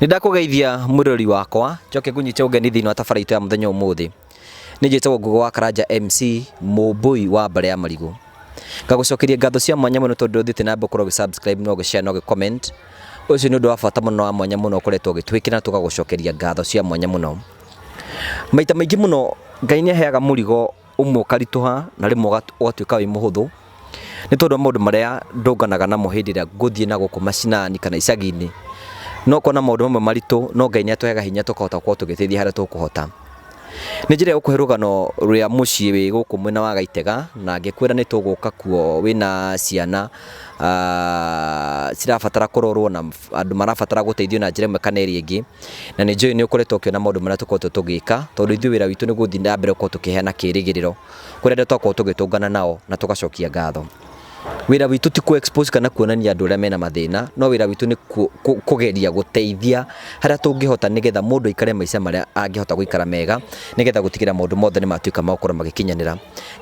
Nĩ ndakũgeithia mwĩroreri wakwa, njoke ngũnyite ũgeni thĩinĩ wa tabarĩra itũ ya mũthenya ũmũthĩ. Nĩ njĩtagwo Ngũgĩ wa Karanja MC, mũmbũi wa mbarĩ ya marigũ. Ngagũcokeria ngatho cia mwanya mũno tondũ ũthiĩte na mbere gũkorwo ũgĩ subscribe na ũgĩ share na ũgĩ comment. Ũcio nĩ ũndũ wa bata mũno wa mwanya mũno ũkoretwo ũgĩtwĩkĩra na tũgagũcokeria ngatho cia mwanya mũno. Maita maingĩ mũno Ngai nĩ aheaga mũrigo ũmwe ũkaritũha na rĩmwe ũgatuĩka wĩ mũhũthũ, nĩ tondũ wa maũndũ marĩa ndũnganaga namo hĩndĩ ĩrĩa ngũthiĩ na gũkũ macinani kana icagi-inĩ, no ũkona maũndũ mamwe maritũ no Ngai nĩ atũheaga hinya tũkahota gũkorwo tũgĩteithia harĩa tũkũhota. Nĩ njĩra ya gũkũhe rũgano rwa mũciĩ wĩ gũkũ mwena wa Gaitega na ngĩkwĩra nĩ tũgũka kuo wĩna ciana cirabatara kũrorwo na andũ marabatara gũteithio na njĩra ĩmwe kana ĩrĩa ĩngĩ. Na nĩ njũĩ nĩ ũkoretwo ũkĩona maũndũ marĩa tũkoretwo tũgĩka, tondũ ithuĩ wĩra witũ nĩ gũthiĩ na mbere gũkorwo tũkĩheana kĩrĩgĩrĩro kũrĩ arĩa twakorwo tũgĩtũngana nao na tũgacokia ngatho. Wĩra witũ ti kũ expose kana kuonania andũ arĩa mena mathĩna, no wĩra witũ nĩ kũgeria gũteithia harĩa tũngĩhota nĩgetha mũndũ aikare maica marĩa angĩhota gũikara mega, nĩgetha gũtigĩrĩra maũndũ mothe nĩ matuĩka ma gũkorwo magĩkinyanĩra.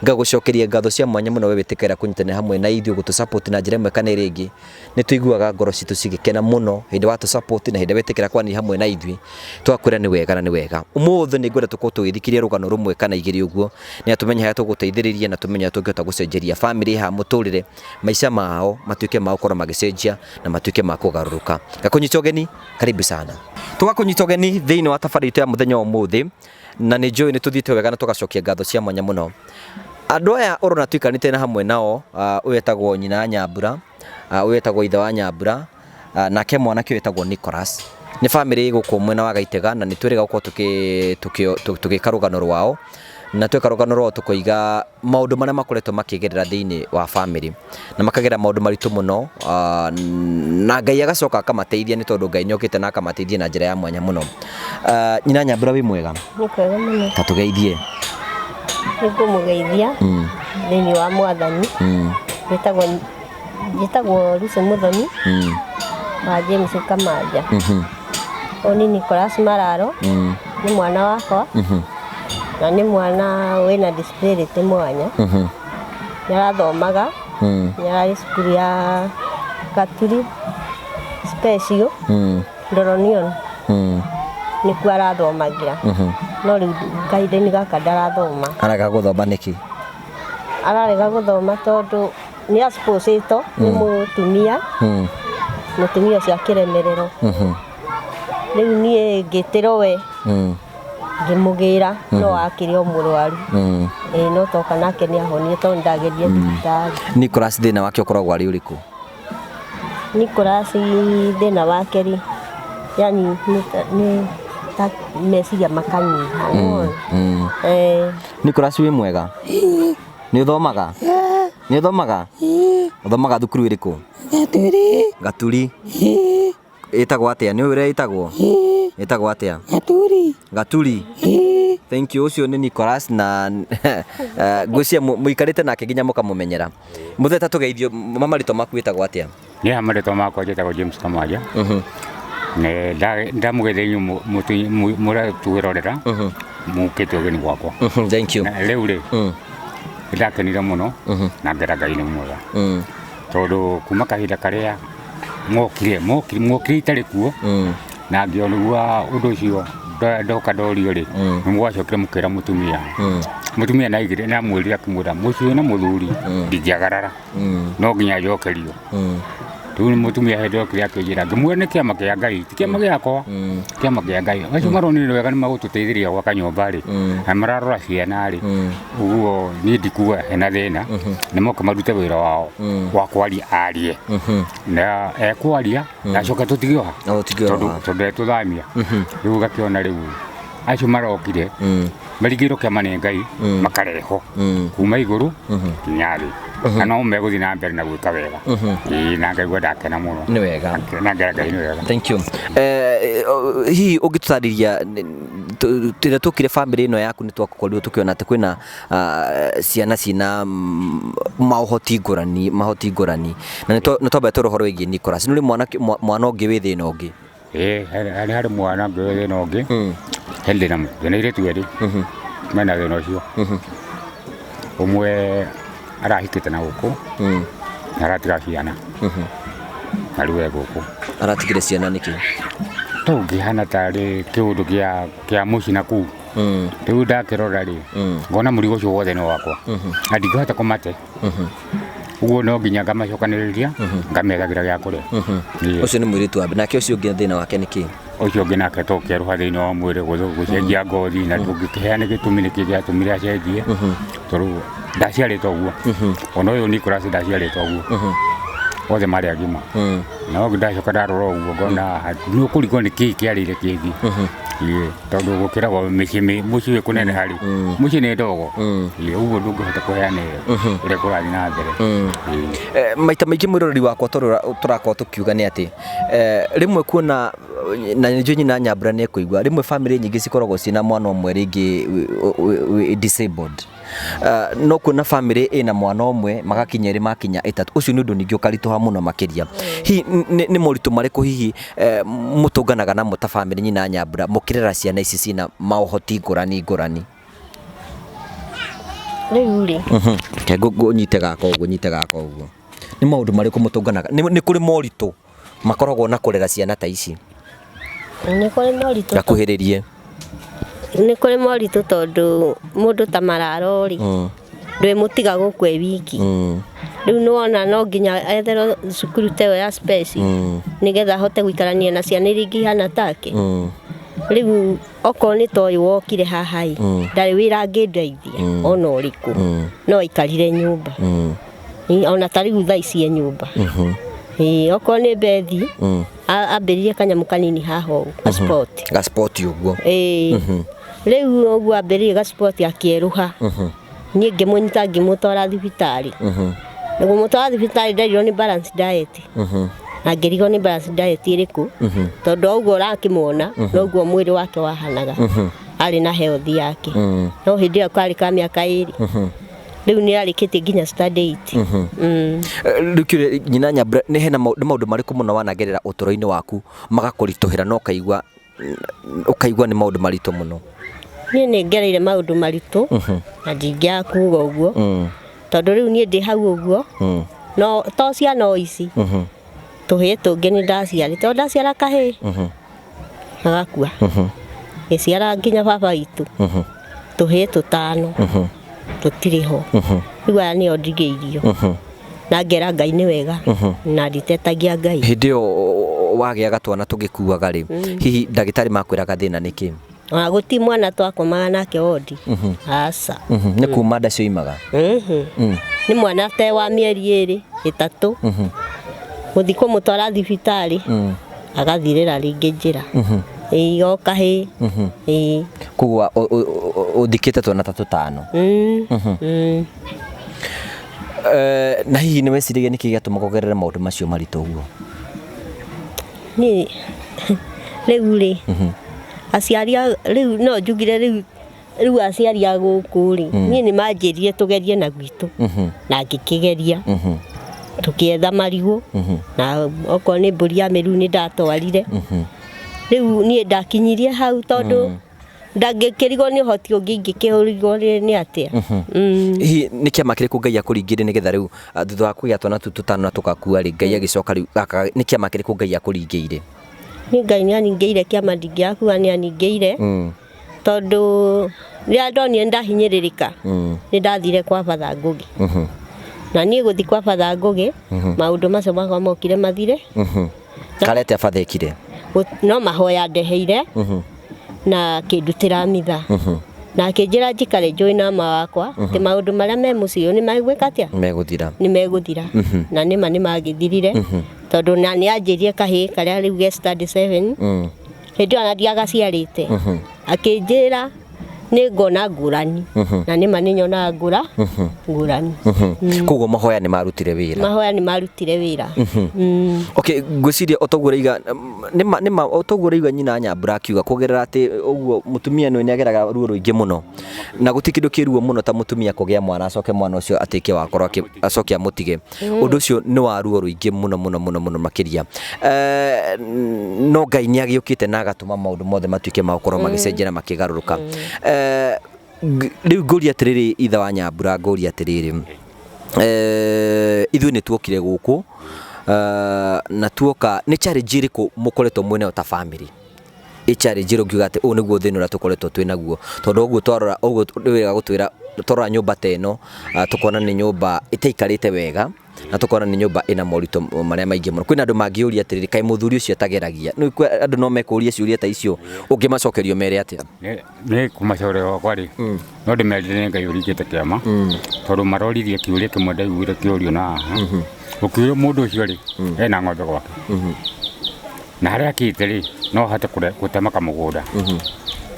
Ngagũcokeria ngatho cia mwanya mũno we wĩtĩkagĩra kũnyitanĩra hamwe na ithuĩ gũtũ support na njĩra ĩmwe kana ĩrĩa ĩngĩ. Nĩ tũiguaga ngoro citũ cigĩkena mũno hĩndĩ watũ support na hĩndĩ wetĩkĩra kwaranĩria hamwe na ithuĩ, tũgakwĩra nĩ wega na nĩ wega. Ũmũthĩ nĩ ngwenda tũkorwo tũgĩthikĩrĩria rũgano rũmwe kana igĩrĩ ũguo, nĩgetha tũmenye harĩa tũgũteithĩrĩria na tũmenye ũrĩa tũngĩhota gũcenjeria bamĩrĩ haha mũtũrĩre, maica mao matuĩke ma gũkorwo magĩcenjia na matuĩke ma kũgarũrũka. Ngakũnyita ũgeni, karibu sana. Tũgakũnyita ũgeni thĩinĩ wa tabarĩra itũ ya mũthenya wa ũmũthĩ, na nĩ njũĩ nĩ tũthiĩte wega na tũgacokia ngatho cia mwanya mũno. Andũ aya ũrona tũikarĩte na hamwe nao, ũyũ etagwo nyina Nyambura, ũyũ etagwo ithe wa Nyambura, nake mwanake ũyũ etagwo Nicholas. Nĩ bamĩrĩ ĩ gũkũ mwena wa Gaitega na nĩ twĩrĩga gũkorwo tũgĩka rũgano rwao, na tweka rũgano rwao tũkoiga maũndũ marĩa makoretwo makĩgerera thĩinĩ wa bamĩrĩ, na makagera maũndũ maritũ mũno, na Ngai agacoka akamateithia nĩ tondũ Ngai nĩ okĩte na akamateithia na njĩra ya mwanya mũno. Nyina Nyambura wĩ mwega? Nĩ kwega mũno. Ta tũgeithie. Nĩ ngũmũgeithia thĩinĩ wa Mwathani. Njĩtagwo Njĩtagwo Lucy Muthoni wa James Kamaja. Ũyũ nĩ Nicholas Mararo, nĩ mwana wakwa na nĩ mwana wĩna disability mwanya. Nĩ arathomaga, nĩ ararĩ cukuru ya Gaturi Special Ndoronion nĩkuo arathomagĩra. No rĩu kahinda-inĩ gaka ndarathoma. Arega gũthoma nĩkĩ? Ararega gũthoma tondũ nĩ expose-ĩtwo nĩ mũtumia, mũtumia ũcio akĩremererwo. Rĩu niĩ ngĩtĩrwo we, ngĩmũgĩra no akĩrĩ o mũrwaru. Ĩĩ no toka nake nĩ ahonire tondũ ndagerire thibitarĩ. Nicholas thĩna wake ũkoragwo arĩ ũrĩkũ? Nicholas thĩna wake rĩ, yani nĩ ta meciria makanyiha nĩwona. Nicholas wĩ mwega? Nĩ ũthomaga? Nĩ ũthomaga? Ũthomaga thukuru ĩrĩkũ? Gaturi. Gaturi. Ĩtagwo atĩa? Nĩ ũĩ ũrĩa ĩtagwo? Ĩtagwo atĩa? Gaturi. Gaturi. Thank you. Ũcio nĩ Nicholas na ngwĩciria mũikarĩte nake nginya mũkamũmenyera. Mũthee ta tũgeithio ma marĩtwa maku wĩtagwo atĩa? Niĩ ha marĩtwa makwa njĩtagwo James Kamaja. Nĩ ndamũgeithia inyuĩ mũratwĩrorera mũkĩte ũgeni gwakwa. Thank you. Na rĩu rĩ nĩndakenire mũno na ngera Ngai nĩ mwega tondũ kuma kahinda karĩa mokire mokire mokire itarĩ kuo na ngĩonigua ũndũ ũcio ndoka ndorio rĩ nĩ mwacokire mũkĩra mũtumia mũtumia naigire namwĩrire akĩmwĩra mũciĩ na mũthuri ndingĩagarara no nginya njokerio rĩu nĩ mũtumia hĩndĩ okire akĩnjĩra ngĩmwĩra nĩ kĩama kĩa Ngai ti kĩama gĩakwa kĩama kĩa Ngai acio maronire wega nĩ magũtũteithĩrĩria gwaka nyũmba rĩ na mararora ciana rĩ ũguo niĩ ndikuga hena thĩna nĩ moke marute wĩra wao wa kwaria arie na ekwaria na acoke tũtige oha Na tũtige oha. tondũ tondũ etũthamia rĩu ũgakĩona rĩu acio marokire marigĩirwo kĩama nĩ Ngai makarehwo kuma igũrũ nginya thĩ na no megũthiĩ na mbere na gwĩka wega. Ĩĩ na ngaigua ndakena mũno. Nĩ wega. Na ngera Ngai nĩ wega. Thank you. Hihi ũngĩtũtarĩria rĩrĩa tuokire bamĩrĩ ĩno yaku nĩ twakorirwo tũkĩona atĩ kwĩna ciana ciĩna maũhoti ngũrani, mahoti ngũrani. Na nĩ twambire twarora ũhoro wĩgiĩ Nicholas. Nĩ ũrĩ mwana ũngĩ wĩ thĩna ũngĩ? Ĩĩ harĩ harĩ mwana ũngĩ wĩ thĩna ũngĩ, he ndĩna ndĩna airĩtu erĩ mena thĩna ũcio. Ũmwe arahikĩte na gũkũ na aratiga ciana na rĩu e gũkũ. Aratigire ciana nĩkĩ? Tũngĩhana tarĩ kĩũndũ kĩa mũciĩ na kũu. Rĩu ndakĩrora rĩ, ngona mũrigo ũcio wothe nĩ wakwa na ndingĩhota kũmate, ũguo no nginya ngamacokanĩrĩria, ngamethagĩra gĩa kũrĩa. Ĩĩ. Ũcio nĩ mũirĩtu wa mbere. Nake ũcio ũngĩ thĩna wake nĩ kĩ? Ũcio ũngĩ nake to kĩerũha thĩinĩ wa mwĩrĩ, gũcenjia ngothi, na ndũngĩkĩheana gĩtũmi nĩkĩ gĩatũmire acenjie, tondũ ndaciarĩtwo ũguo. Ona ũyũ Nicholas ndaciarĩtwo ũguo, othe marĩ agima. No ndacoka ndarora ũguo ngona nĩ ũkũringwo nĩ kĩĩ kĩarĩire kĩngĩ. Ĩĩ, tondũ gũkĩragwo mĩciĩ mũciĩ wĩ kũnene harĩ mũciĩ nĩ ndogo. Ĩĩ, ũguo ndũngĩhota kũheana ũrĩa kũrathiĩ na mbere. Ĩĩ. Maita maingĩ mwĩroreri wakwa, tũrakorwo tũkiuga nĩ atĩ rĩmwe kuona na nĩ nyina Nyambura nĩ ekũigua, rĩmwe famĩlĩ nyingĩ cikoragwo ciĩna mwana ũmwe rĩngĩ disabled. No kuona famĩlĩ ĩna mwana ũmwe magakinya ĩrĩ, makinya ĩtatũ, ũcio nĩ ũndũ ningĩ ũkaritũha mũno makĩria. Hihi nĩ moritũ marĩkũ hihi mũtũnganaga namo ta famĩlĩ, nyina Nyambura, mũkĩrera ciana ici ciĩna maũhoti ngũrani ngũrani? Rĩu rĩ, Reke ngũnyite gaka ũguo, nyite gaka ũguo. Nĩ maũndũ marĩkũ mũtũnganaga, nĩ kũrĩ moritũ makoragwo na kũrera ciana ta ici? Nĩ kũrĩ moritũ. Gakuhĩrĩrie. Nĩ kũrĩ moritũ, tondũ mũndũ ta mararo rĩ, ndwĩmũtiga gũkũ e wiki. Rĩu nĩwona no nginya etherwo cukuru ta ĩyo ya special, nĩgetha ahote gũikarania na ciana iria ingĩ ihana take. Rĩu okorwo nĩ ta ũyũ wokire haha ĩ, ndarĩ wĩra angĩndeithia ona ũrĩkũ, no aikarire nyũmba. Ona ta rĩu thaa ici e nyũmba. Ĩĩ, okorwo nĩ bethi, ambĩrĩrie kanyamũ kanini haha ũũ, gasport. Gasport ũguo. Ĩĩ, rĩu ũguo ambĩrĩrie gasport, akĩerũha. Niĩ ngĩmũnyita, ngĩmũtwara thibitarĩ. Kũmũtwara thibitarĩ, nderirwo nĩ balance diet, na ngĩrigwo nĩ balance diet ĩrĩkũ, tondũ o ũguo ũrakĩmuona noguo mwĩrĩ wake wahanaga, arĩ na health yake. No hĩndĩ ĩyo karĩ ka mĩaka 2, rĩu nĩ arĩkĩtie nginya standard 8. Rĩu kĩũria, nyina Nyambura, nĩ hena nĩ maũndũ marĩkũ mũno wanagerera ũtũũro-inĩ waku magakũritũhĩra na ũkaigua nĩ maũndũ maritũ mũno? Niĩ nĩ ngereire maũndũ maritũ na ndingĩaga kuga ũguo, tondũ rĩu niĩ ndĩ hau ũguo, no to ciana o ici, tũhĩĩ tũngĩ nĩ ndaciarĩte. Tondũ ndaciara kahĩĩ gagakua, ngĩciara nginya baba witũ tũhĩĩ tũtano, tũtirĩ ho. Rĩu aya nĩo ndigĩirio, na ngera Ngai nĩ wega na nditetagia Ngai. Hĩndĩ ĩyo wagĩaga twana tũgĩkuaga rĩ, hihi ndagĩtarĩ makwĩraga thĩna nĩ kĩ? Ona gũti mwana twakomaga nake wondi, aca. Nĩ kuma nda cioimaga? Nĩ mwana te wa mĩeri 2 3, gũthiĩ kũmũtwara thibitarĩ agathirĩra rĩngĩ njĩra. Ĩĩ, o kahĩĩ, ĩĩ. Koguo ũthikĩte twana ta tũtano? Mm. Na hihi nĩ weciragia nĩkĩ gĩatũmaga ũgerere maũndũ macio maritũ ũguo? Niĩ rĩu rĩ, aciari rĩu no njugire rĩu aciari a gũkũ rĩ, niĩ nĩ manjĩrire tũgerie na gwitũ, na ngĩkĩgeria. Tũkĩetha marigũ, na okorwo nĩ mbũri ya mĩruru nĩ ndatwarire. Rĩu niĩ ndakinyirie hau, tondũ ndangĩkĩrigwo nĩ ũhoti ũngĩ ingĩkĩrigwo nĩ atĩa. Hihi nĩ kĩama kĩrĩkũ Ngai akũringĩire nĩgetha rĩu thutha wa kũgĩa twana tũu tũtano na tũgakua rĩ, Ngai agĩcoka rĩu gaka, nĩ kĩama kĩrĩkũ Ngai akũringĩire? Niĩ Ngai nĩ aningĩire kĩama, ndingĩaga kuga nĩ aningĩire, tondũ rĩrĩa ndonire nĩ ndahinyĩrĩrĩka, nĩ ndathire kwa Batha Ngũgĩ. Na niĩ gũthiĩ kwa Batha Ngũgĩ, maũndũ macio makwa mokire mathire. Karĩa atĩa batha ekire? No mahoya ndeheire na akĩndutĩra mitha na akĩnjĩra njikare njũĩ na ma wakwa atĩ maũndũ marĩa me mũciĩ ũyũ nĩ megwĩka atĩa? Megũthira. Nĩ megũthira. Na nĩma nĩ magĩthirire, tondũ na nĩ anjĩrie kahĩĩ karĩa rĩu ge standard 7, hĩndĩ ĩyo ona ndiagaciarĩte, akĩnjĩra nĩ ngona ngũrani, na nĩma nĩ nyonaga ngũrani. Koguo mahoya nĩ marutire wĩra? Mahoya nĩ marutire wĩra. Okay, ngwĩciria o toguo ũraiga nĩma o toguo ũraiga nyina Nyambura akiuga kuongerera atĩ ũguo mũtumia nĩ ageraga ruo rũingĩ mũno, na gũtirĩ kĩndũ kĩ ruo mũno ta mũtumia kũgĩa mwana, acoke mwana ũcio atuĩke wa korwo acoke amũtige. Ũndũ ũcio nĩ wa ruo rũingĩ mũno mũno mũno mũno makĩria. No Ngai nĩ agĩũkĩte na agatũma maũndũ mothe matuĩke ma gũkorwo magĩcenjia na makĩgarũrũka. Rĩu ngũria atĩrĩrĩ, ithe wa Nyambura, ngũria atĩrĩrĩ, ithuĩ nĩ tuokire gũkũ, na tuoka nĩ challenge ĩrĩkũ mũkoretwo mwĩnayo ta family? Ĩ challenge ĩrĩa ũngiuga atĩ ũũ nĩguo thĩna ũrĩa tũkoretwo twĩ naguo? Tondũ ũguo twarora ũguo nĩ wega gũtwĩra twarora nyũmba ta ĩno tũkona nĩ nyũmba ĩtaikarĩte wega na tũkona nĩ nyũmba ĩna moritũ marĩa maingĩ mũno. Kwĩna andũ mangĩũria atĩrĩrĩ, kaĩ mũthuri ũcio atageragia? Nĩ ũĩ andũ no mekũria ciũria ta icio, ũngĩmacokeria ũmere atĩa? Nĩ kũmacokeria gwakwa rĩ, no ndĩmerire nĩ Ngai ũringĩte kĩama, tondũ maroririe kĩũria kĩmwe ndaiguire kĩũrio na haha, ũkiũrio mũndũ ũcio rĩ, ena ng'ombe gwake, na harĩa akĩte rĩ, no ahote gũtema kamũgũnda,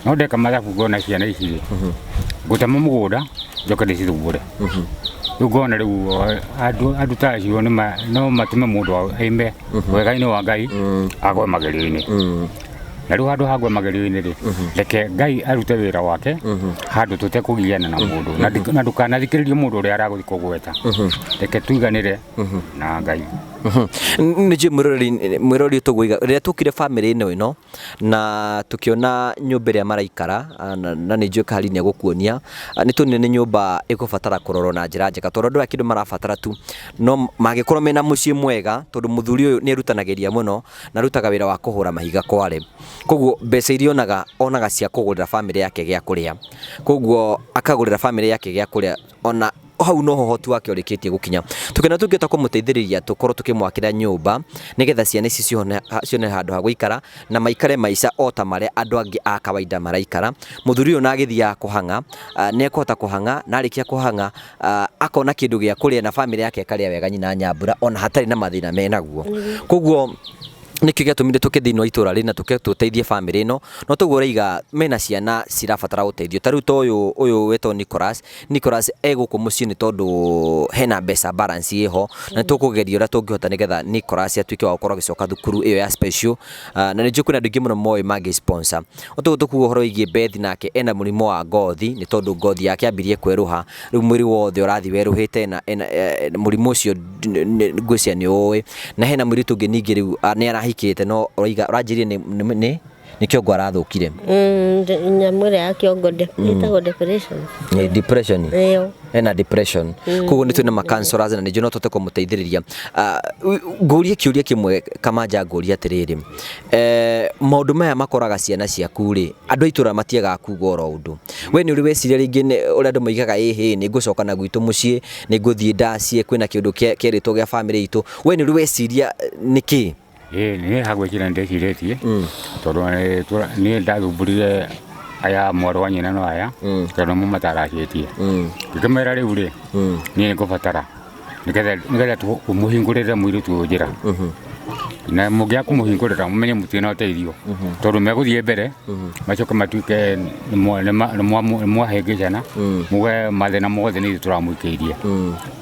no ndeka mathabu ngona ciana ici rĩ, ngũtema mũgũnda njoke ndĩcithumbũre, rĩu ngona rĩu andũ ta acio no matũme mũndũ aime wega-inĩ wa Ngai agwe magerio-inĩ. Na rĩu handũ ha ngwe magerio-inĩ rĩ, reke Ngai arute wĩra wake handũ tũtekũgiana na mũndũ, na ndũkanathikĩrĩrie mũndũ ũrĩa aragũthiĩ kũgweta, reke tuiganĩre na Ngai. Nĩ njũĩ mwĩroreri tũgũiga rĩrĩa tũkire bamĩrĩ ĩno ĩno na tũkĩona nyũmba ĩrĩa maraikara, na nĩ njũĩ Kahari nĩ egũkuonia, nĩ tuonire nĩ nyũmba ĩgũbatara kũrorwo na njĩra njega, tondũ andũ aya kĩndũ marabatara tu no mangĩkorwo mena mũciĩ mwega, tondũ mũthuri ũyũ nĩ erutanagĩria mũno na arutaga wĩra wa kũhũra mahiga kware. Koguo mbeca iria onaga, onaga cia kũgũrĩra bamĩrĩ yake gĩa kũrĩa. Koguo akagũrĩra bamĩrĩ yake gĩa kũrĩa ona hau noho ũhoti wake ũrĩkĩtie gũkinya. Tũkĩona tũngĩhota kũmũteithĩrĩria tũkorwo tũkĩmwakĩra nyũmba nĩgetha ciana ici cione handũ ha gũikara na maikare maica o ta marĩa andũ angĩ a kawaida maraikara. Mũthuri ũyũ ona agĩthiaga kũhang'a, nĩ ekũhota kũhang'a na arĩkia kũhang'a akona kĩndũ gĩa kũrĩa na bamĩrĩ yake ĩkarĩa wega nyina Nyambura ona hatarĩ na mathĩna menaguo. Koguo nĩkĩo gĩatũmire tũke thĩinĩ wa itũra rĩrĩ na tũke tũteithie bamĩrĩ ĩno, no toguo ũraiga mena ciana cirabatara ũteithio. Ta rĩu ta ũyũ ũyũ wetwo Nicholas, Nicholas e gũkũ mũciĩ nĩ tondũ hena mbeca balance ĩho, na nĩ tũkũgeria ũrĩa tũngĩhota nĩgetha Nicholas atuĩke wa gũkorwo agĩcoka thukuru ĩyo ya special, na nĩ njũĩ kwĩna andũ aingĩ mũno moĩ mangĩ sponsor. No toguo tũkuga ũhoro wĩgiĩ Beth nake ena mũrimũ wa ngothi, nĩ tondũ ngothi yake yambirie kwerũha, rĩu mwĩrĩ wothe ũrathiĩ werũhĩte na ena mũrimũ ũcio ngwĩciria nĩ ũĩ. Na hena mũirĩtu ũngĩ ningĩ rĩu nĩ arahikĩte no ũraiga ũranjĩrire nĩ nĩ kĩongo arathũkire. Nyamũ ĩrĩa ya kĩongo ĩtagwo depression. Nĩ depression. Ĩyo. Ena depression. Koguo nĩ twĩna ma counselors na nĩ njũĩ no tũhote kũmũteithĩrĩria. Ngũrie kĩũria kĩmwe Kamanja ngũrie atĩrĩrĩ, maũndũ maya makoraga ciana ciaku rĩ, andũ a itũra matiagaga kuga oro ũndũ. We nĩ ũrĩ weciria rĩngĩ ũrĩa andũ moigaga ĩhĩ nĩ ngũcoka na gwitũ mũciĩ, nĩ ngũthiĩ ndacie kwĩna kĩũndũ kĩerĩtwo gĩa bamĩrĩ itũ. We nĩ ũrĩ weciria nĩkĩ? Ĩĩ niĩ ha gwĩciria nĩ ndĩcirĩtie tondũ niĩ ndathumbũrire aya mwarĩ wa nyina no aya tondũ nĩmo mataracĩtie. Ngĩkĩmera rĩu rĩ, niĩ nĩ ngũbatara nĩgetha mũhingũrĩre mũirĩtu ũyũ njĩra. Na mũngĩaga kũmũhingũrĩra mũmenye mũtirĩ na ũteithio tondũ megũthiĩ mbere macoke matuĩke nĩ mwahĩngĩcana muge mathĩna mothe nĩ ithuĩ tũramũikĩirie.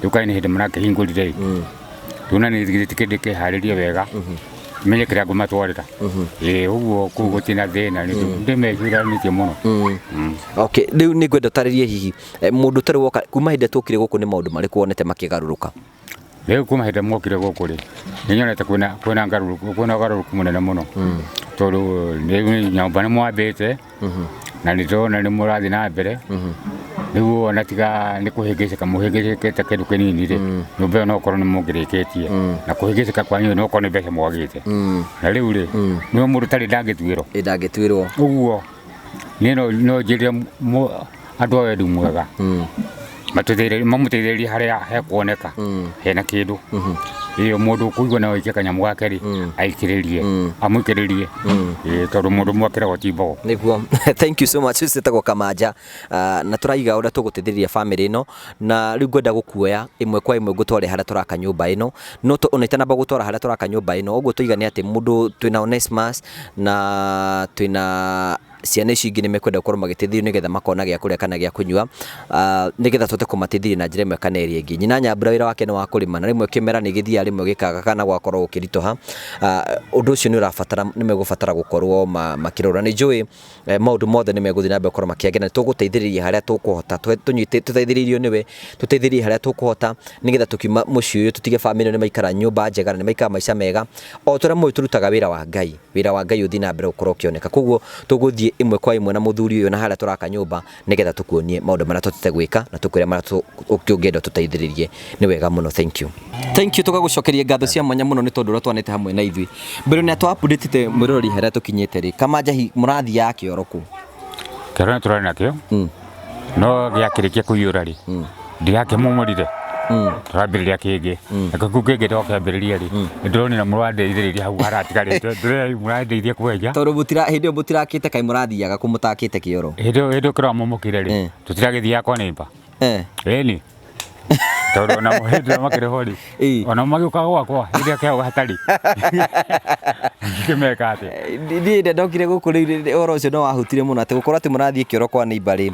Rĩu kaĩ nĩ hĩndĩ marakĩhingũrire ĩ, rĩu na niĩ ndĩkĩharĩrie wega menye kĩrĩa ngũmatwarĩra. Ĩĩ ũguo kũu gũtirĩ na thĩna ndĩmecũranĩtie mũno. Okay, rĩu nĩ ngwenda ũtarĩrie hihi mũndũ ũtarĩ woka kuma hĩndĩ ĩrĩa twokire gũkũ nĩ maũndũ marĩkũ wonete makĩgarũrũka? Rĩu kuma hĩndĩ mwokire gũkũ rĩ, nĩ nyonete kwĩna ũgarũrũku mũnene mũno tondũ rĩu nyũmba nĩ mwambĩte na nĩ ndĩrona nĩ mũrathiĩ na mbere. Rĩu ona tiga nĩ kũhĩngĩcĩka mũhĩngĩcĩkĩte kĩndũ kĩnini rĩ, nyũmba ĩyo no ũkorwo nĩ mũngĩrĩkĩtie na kũhĩngĩcĩka kwanyu no ũkorwo nĩ mbeca mwagĩte. Na rĩu rĩ, nĩ mũndũ ũtarĩ ndangĩtuĩrwo. Ĩ ndangĩtuĩrwo. Ũguo niĩ no njĩre andũ a wendi mwega mamũteithĩrĩrie harĩa hekuoneka hena kĩndũ. Ĩĩ mũndũ ũkũigua no aikie kanyamũ gake rĩ, aikĩrĩrie, amũikĩrĩrie. Ĩĩ tondũ mũndũ mwakĩragwo ti mbogo. Nĩguo. Thank you so much. Ũcio wĩtagwo Kamanja. Na tũraiga ũrĩa tũgũteithĩrĩria bamĩrĩ ĩno na rĩu ngwenda gũkuoya ĩmwe kwa ĩmwe ngũtware harĩa tũraka nyũmba ĩno. No ona itanamba gũtwara harĩa tũraka nyũmba ĩno, ũguo tũiga nĩ atĩ mũndũ twĩna Onesmus na twĩna ciana ici ingĩ nĩ mekwenda gũkorwo magĩteithio nĩgetha makona gĩa kũrĩa kana gĩa kũnyua, nĩgetha tũhote kũmateithĩrĩria na njĩra ĩmwe kana ĩrĩa ĩngĩ. Nyina Nyambura wĩra wake nĩ wa kũrĩma na rĩmwe kĩmera nĩ gĩthiaga rĩmwe gĩkaga kana gũgakorwo gũkĩritũha. Ũndũ ũcio nĩ ũrabatara nĩ megũbatara gũkorwo makĩrora. Nĩ njũĩ maũndũ mothe nĩ megũthiĩ na mbere gũkorwo makĩagĩra, nĩ tũgũteithĩrĩria harĩa tũkũhota, tũteithĩrĩirio nĩwe, tũteithĩrĩrie harĩa tũkũhota nĩgetha tũkiuma mũciĩ ũyũ tũtige bamĩrĩ ĩno nĩ maikara nyũmba njega na nĩ maikara maica mega. O ta ũrĩa mũĩ tũrutaga wĩra wa Ngai, wĩra wa Ngai ũthiĩ na mbere gũkorwo ũkĩoneka. Koguo tũgũthiĩ ĩmwe kwa ĩmwe na mũthuri ũyũ na harĩa tũraka nyũmba nĩgetha tũkuonie maũndũ marĩa tũtete gwĩka na tũkwĩre marĩa ũngĩenda tũteithĩrĩrie. Nĩ wega mũno, thank you. Thank you, tũgagũcokeria ngatho cia mwanya mũno nĩ tondũ ũrĩa twanĩte hamwe na ithuĩ. Mbere nĩ atwa update mwĩroreri harĩa tũkinyĩte rĩ, Kamanjahi mũrathiaga kĩoro kũ? Kĩoro nĩ tũrarĩ nakĩo no gĩakĩrĩkia kũiyũra rĩ, ndirakĩmomorire, tũrambĩrĩria kĩngĩ. Nakĩo kĩu kĩngĩ twakĩambĩrĩria rĩ, nĩndĩronire mũrandeithĩrĩria hau haratigarĩte, ndĩrona mũrandeithia kwenja. Tondũ mũtira hĩndĩ ĩyo mũtirakĩte, kaĩ mũrathiaga kũ mũtakĩte kĩoro? Hĩndĩ ĩyo kĩramomokire rĩ, tũtiragĩthiaga kwa neighbour. Ĩni tondũ ona hĩndĩ ĩrĩa makĩrĩ ho rĩ, ona magĩũkaga gwakwa hĩndĩ ĩrĩa kĩao hatarĩ, ngĩmeka atĩa? Niĩ ndĩ ndokire gũkũ rĩu ũhoro ũcio no wahutirie mũno, atĩ gũkorwo atĩ mũrathiĩ kĩoro kwa neighbour rĩ,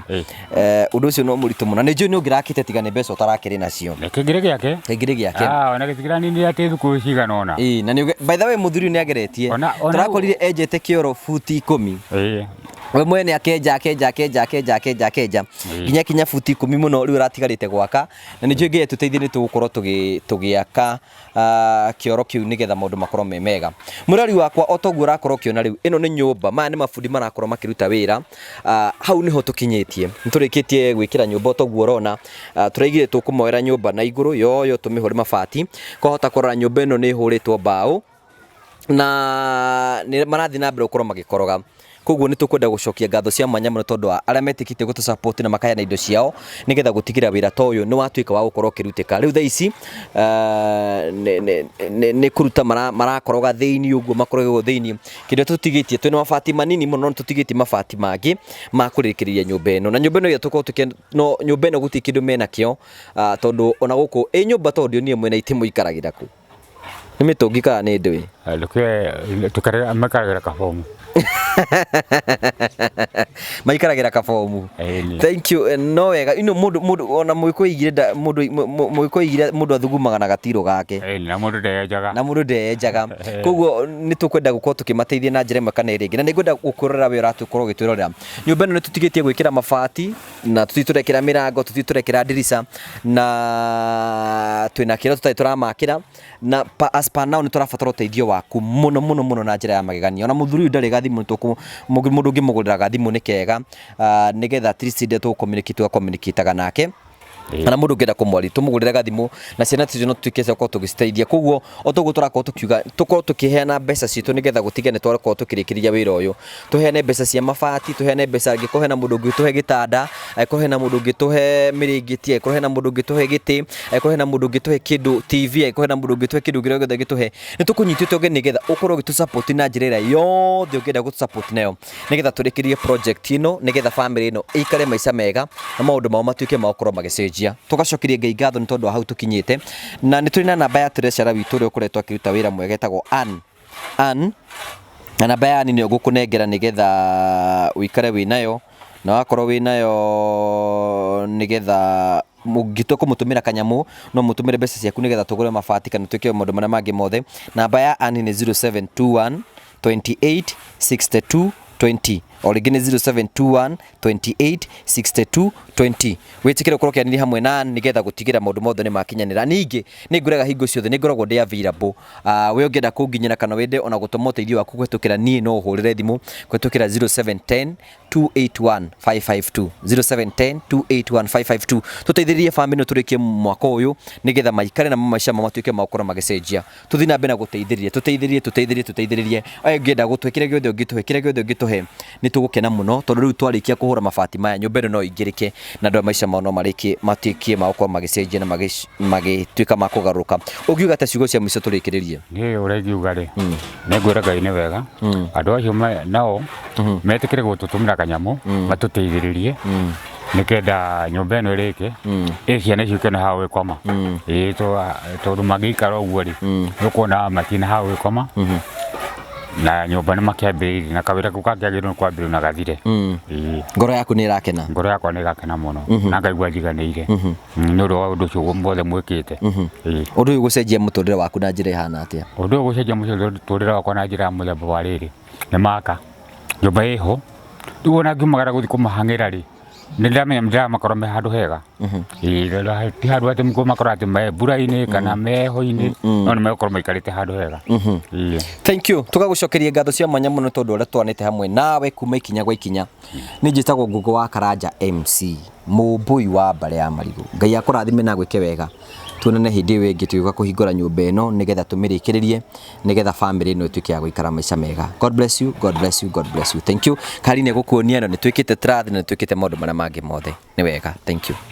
ũndũ ũcio no mũritũ mũno. Nĩ njũĩ nĩ ũngĩrakĩte tiga nĩ mbeca ũtarakĩrĩ nacio. Kĩngĩrĩ gĩake. Kĩngĩrĩ gĩake. Ah, ona gĩtikiranini atĩ thukuru cigana ũna. Ĩĩ, na nĩ by the way mũthuri ũyũ nĩ ageretie. Tũrakorire enjete kĩoro buti 10. We mwene akenja akenja akenja akenja akenja akenja nginya kinya buti 10 mũno, rĩu aratigarĩte gwaka, na nĩ njũĩ Ngai atũteithie nĩ tũgũkorwo tũgĩaka kĩoro kĩu nĩgetha maũndũ makorwo me mega. Mũrori wakwa, o toguo ũrakorwo ũkĩona rĩu, ĩno nĩ nyũmba, maya nĩ mabundi marakorwo makĩruta wĩra. Hau nĩho tũkinyĩtie, nĩ tũrĩkĩtie gwĩkĩra nyũmba o toguo ũrona. Tũraigire tũkũmoera nyũmba na igũrũ yoyo tũmĩhũre mabati. Kwahota kũrora nyũmba ĩno nĩ ĩhũrĩtwo mbaũ na nĩ marathiĩ na mbere gũkorwo magĩkoroga. Koguo nĩ tũkwenda gũcokia ngatho cia mwanya mũno tondũ wa arĩa metĩkĩtie gũtũ support na makaheana indo ciao nĩgetha gũtigĩrĩra wĩra ta ũyũ nĩ watuĩka wa gũkorwo ũkĩrutĩka. Rĩu thaa ici nĩ kũruta marakoroga thĩinĩ ũguo, makoroge ũguo thĩinĩ. Kĩrĩa tũtigĩtie, twĩna mabati manini mũno, no nĩ tũtigĩtie mabati mangĩ ma kũrĩkĩrĩria nyũmba ĩno. Na nyũmba ĩno ĩrĩa tũkoragwo tũkĩ, no nyũmba ĩno gũtirĩ kĩndũ menakĩo, tondũ ona gũkũ ĩ nyũmba tondũ ndionire mwena itĩ mũikaragĩra kũ? Nĩ mĩtũngi kana nĩ ndũĩ? Maikaragĩra kabomu. Maikaragĩra kabomu. Ĩni. Thank you. No wega ino mũndũ mũndũ ona mũgĩkũyũ mũndũ mũgĩkũyũ mũndũ athugumaga na gatirũ gake. Ĩni, na mũndũ ndeyenjaga. Na mũndũ ndeyenjaga. Koguo nĩ tũkwenda gũkorwo tũkĩmateithia na njĩra ĩmwe kana ĩrĩa ĩngĩ. Na nĩ ngwenda gũkwĩrorera we ũratũkorwo ũgĩtwĩrorera. Nyũmba ĩno nĩ tũtigĩtie gwĩkĩra mabati na tũthiĩ tũrekĩra mĩrango, tũthiĩ tũrekĩra ndirica, na twĩna kĩrĩa tũtarĩ tũramakĩra, na as per now nĩ tũrabatara ũteithio waku mũno mũno mũno na njĩra ya magegania. Ona mũthuri ũyũ ndarĩ gathimũ, mũndũ ũngĩmũgũrĩra gathimũ nĩ kega, nĩgetha at least hĩndĩ ĩrĩa tũgũ communicate tũga communicate nake. Kana mũndũ ũngĩenda kũmwaria tũmũgũrĩre gathimũ, na ciana ciitũ no tũtuĩke cia gũkorwo tũgĩciteithia. Koguo o toguo tũrakorwo tũkiuga tũkorwo tũkĩheana mbeca citũ nĩgetha gũtige nĩ twakorwo tũkĩrĩkĩrĩria wĩra ũyũ, tũheane mbeca cia mabati, tũheane mbeca, angĩkorwo hena mũndũ ũngĩtũhe gĩtanda, angĩkorwo hena mũndũ ũngĩtũhe mĩrĩngĩti, angĩkorwo hena mũndũ ũngĩtũhe gĩtĩ, angĩkorwo hena mũndũ ũngĩtũhe kĩndũ TV, angĩkorwo hena mũndũ ũngĩtũhe kĩndũ kĩrĩa gĩothe angĩtũhe, nĩ tũkũnyitĩte ũgeni nĩgetha ũkorwo ũgĩtũ support na njĩra ĩrĩa yothe ũngĩenda gũtũ support nayo, nĩgetha tũrĩkĩrie project ĩno, nĩgetha family ĩno ĩikare maica mega na maũndũ mao matuĩke ma gũkorwo magĩcenjia. Tũgacokeria Ngai ngatho nĩ tondũ wa hau tũkinyĩte, na nĩ tũrĩ na namba ya treasurer witũ ũrĩa ũkoretwo akĩruta wĩra mwega etagwo Ann. Ann, na namba ya Ann nĩyo ngũkũnengera nĩgetha ũikare wĩnayo, na wakorwo wĩnayo nĩgetha mũngĩtua kũmũtũmĩra kanyamũ, no mũtũmĩre mbeca ciaku nĩgetha tũgũre mabati kana twĩke maũndũ marĩa mangĩ mothe. Namba ya Ann nĩ 0721 28 62 20, o rĩngĩ nĩ 0721 28 62 20. Wĩtĩkĩre ũkorwo ũkĩaranĩria hamwe na Ann nĩgetha gũtigĩrĩra maũndũ mothe nĩ makinyanĩra. Ningĩ nĩ ngwĩraga hingo ciothe nĩ ngoragwo ndĩ available. We ũngĩenda kũnginyĩra kana wende ona gũtũma ũteithio waku kũhetũkĩra niĩ, no ũhũrĩre thimũ kũhetũkĩra 0710 281 552, 0710 281 552. Tũteithĩrĩrie family ĩno tũrĩkie mwaka ũyũ nĩgetha maikare na maica mao matuĩke ma gũkorwo magĩcenjia. Tũthiĩ na mbere na gũteithĩrĩria, tũteithĩrĩrie, tũteithĩrĩrie, tũteithĩrĩrie. Aya ũngĩenda gũtũhe kĩrĩa gĩothe ũngĩtũhe, kĩrĩa gĩothe ũngĩtũhe nĩ tũgũkena mũno, tondũ rĩu twarĩkia kũhũra mabati maya, nyũmba ĩno no ĩingĩrĩke na andũ aya maica mao no marĩkie matuĩkie ma gũkorwo magĩcenjia na magĩtuĩka ma kũgarũrũka. Ũngiuga atĩa ciugo cia mũico tũrĩkĩrĩrie? Niĩ ũrĩa ingiuga rĩ, nĩ ngwĩra Ngai nĩ wega, andũ acio nao metĩkĩre gũtũtũmĩra kanyamũ matũteithĩrĩrie nĩkenda nyũmba ĩno ĩrĩke, ĩ ciana icio ikĩone ha gwĩkoma. Ĩ tondũ mangĩikara ũguo rĩ, nĩũkuona matina ha gwĩkoma, na nyũmba nĩ makĩambĩrĩirie na kawĩra kau kangĩagĩrĩirwo nĩ kwambĩrĩrio na gathire. Ĩ. Ngoro yaku nĩ ĩrakena? Ngoro yakwa nĩ ĩrakena mũno na ngaigua njiganĩire nĩ ũndũ wa ũndũ ũcio mothe mwĩkĩte. Ĩ. Ũndũ ũyũ ũgũcenjia mũtũrĩre waku na njĩra ĩhana atĩa? Ũndũ ũyũ ũgũcenjia mũtũrĩre wakwa na njĩra ya mũthemba wa rĩrĩ, nĩ maka nyũmba ĩho, rĩu ona ngiumagara gũthiĩ kũmahang'ĩra rĩ, Nĩ ndamenya ndĩramakora me handũ hega. Ĩĩ, ti handũ atĩ makora atĩ me mbura-inĩ kana me heho-inĩ, no nĩ megũkorwo maikarĩte handũ hega. Ĩĩ. Thank you. Tũgagũcokeria ngatho cia mwanya mũno tondũ ũrĩa twanĩte hamwe nawe kuma ikinya gwa ikinya. Niĩ njĩtagwo Ngũgũ wa Karanja MC, mũmbũi wa mbarĩ ya marigũ. Ngai akũrathime na agwĩke wega. Tuonane hĩndĩ ĩyo ĩngĩ tũgĩũka kũhingũra nyũmba ĩno nĩgetha tũmĩrĩkĩrĩrie, nĩgetha bamĩrĩ ĩno ĩtuĩke ya gũikara maica mega. God bless you, God bless you, God bless you. Thank you. Kari nĩ egũkuonia na nĩ twĩkĩte trath na nĩ twĩkĩte maũndũ marĩa mangĩ mothe. Nĩ wega. Thank you.